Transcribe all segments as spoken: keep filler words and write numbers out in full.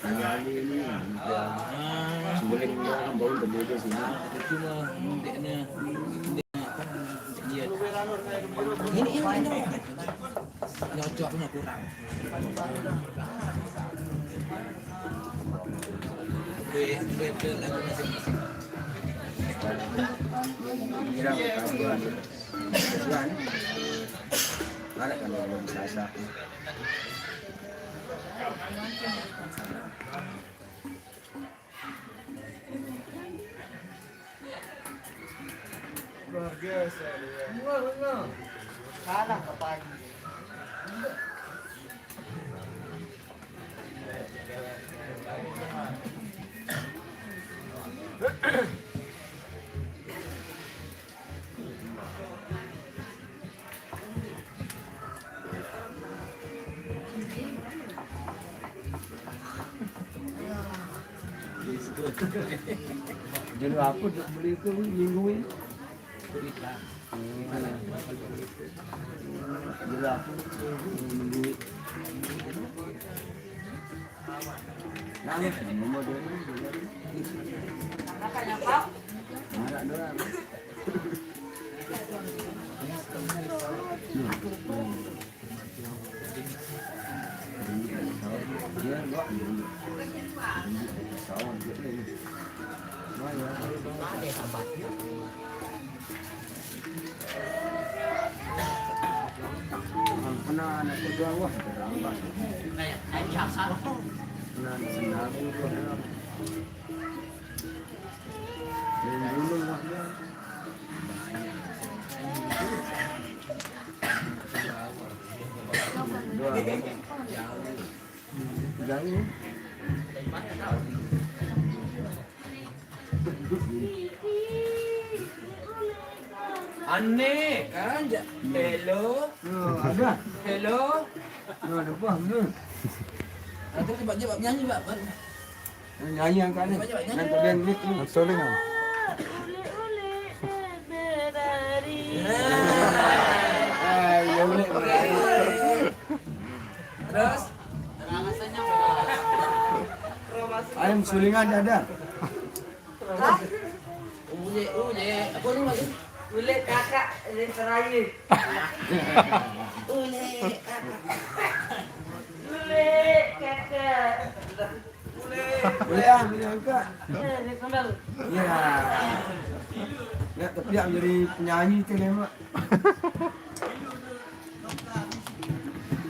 Kali-kali ini, ya. Sembilan orang baru berdua sini. Itu mah, ndeknya, ndeknya, apa, ndeknya. Ini, ini, ini. Nyocoknya kurang. Duit, duit, duit, lagu masing-masing. Kira kaduan. Kaduan. Mana kalau belum sasak? Luar biasa dia. Benar, benar. Salah ke pagi. Jadi apa duk beli tu minggu ni? Jadi apa minggu ni? Nangis, nombor dia ni. Mana dia? Kena anak kedua, wah, terlambat. Kena anak sendaku, kena. Main gunung, wah, dia. Dua. Jauh. Aneh kan? Ja-, hello. Oh, ada. Hello. Oh, ada apa? Hmm. Nanti coba, coba nyanyi, Pak. Nyanyi angkat ni. Coba, coba nyanyi. Nanti dia duit ni. Sorry, kan? Ulik-ulik berari. Ah, ya, ulik berari. Terus? Ayam sulingan ada. Hah? Ulik, ulik. Apa ni, Mak? Ulik kakak, ulik terakhir. Ulik kakak. Ulik kakak. Boleh ah, boleh angkat. Ya. Ya, tapi yang jadi penyanyi tu lemak.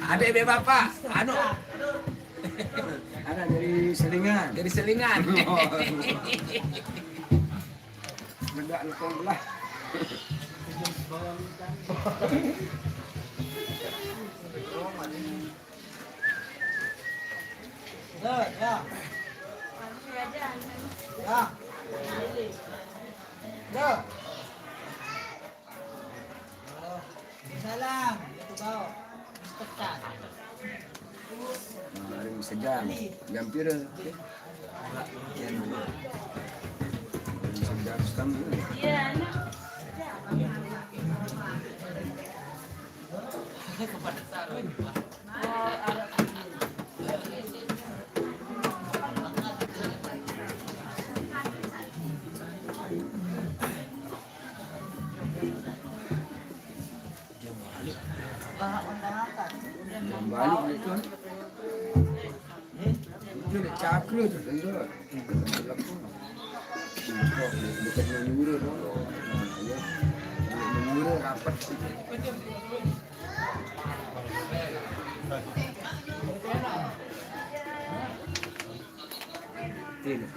Adik bebas, Pak. Anu. Anak jadi selingan. Jadi selingan. Meledak lekong belah. Ya, ya. Ya. Ya. Salam, itu bau. Tekan. Nah, hari sedang. Jam pira? Jam dua. Hari sedang setengah. Iya, anak. Kepada sarung. Balik itu. Itu ada cakra tu, tengok. Dekat Madura tu. Ya. Madura rapat. Tidak.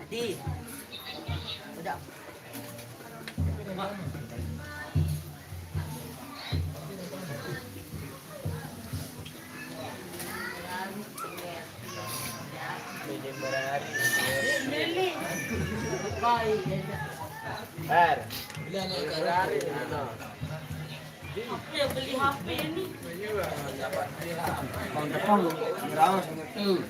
Ati. Udah. Bar. Beli H P, no. Apa ya, beli H P ini? Tahun depan, ngerawas gitu.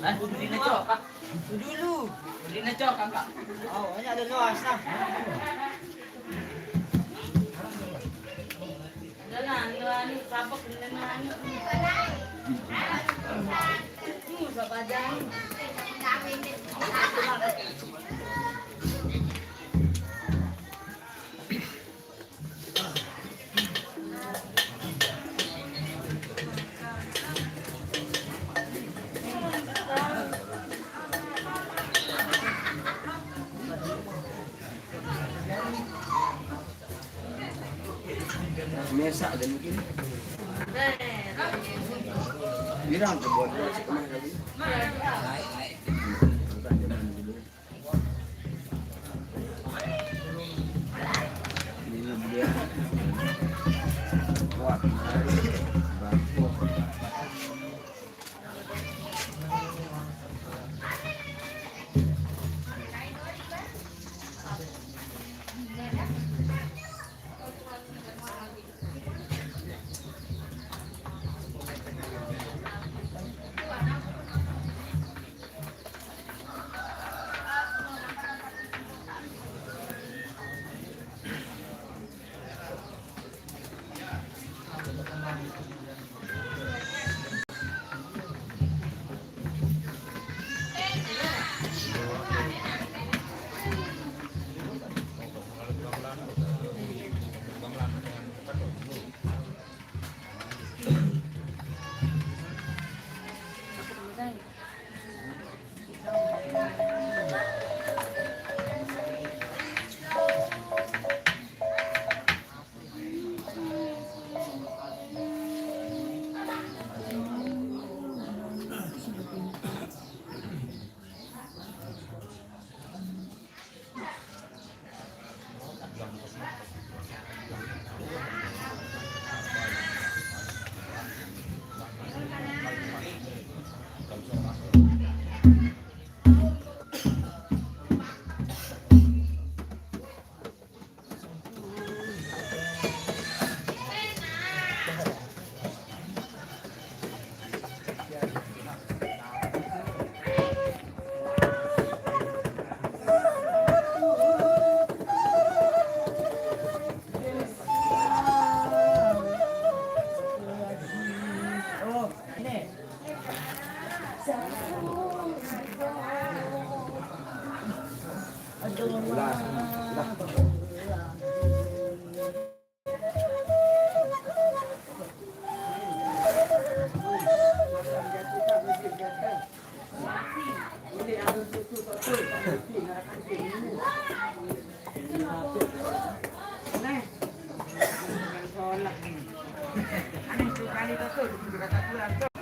Hah? Beli na, Cok. Itu dulu. Beli na, Cok, Kakak. Oh, ini ada luas, nah. Ada lah, anu, anu, kapok, anu, anu. Tuh, siapa aja, anu. Mesak dan mungkin. Bilang ke buat buat setengah lagi. Naik, naik. Ini dia. Kuat. Bagus.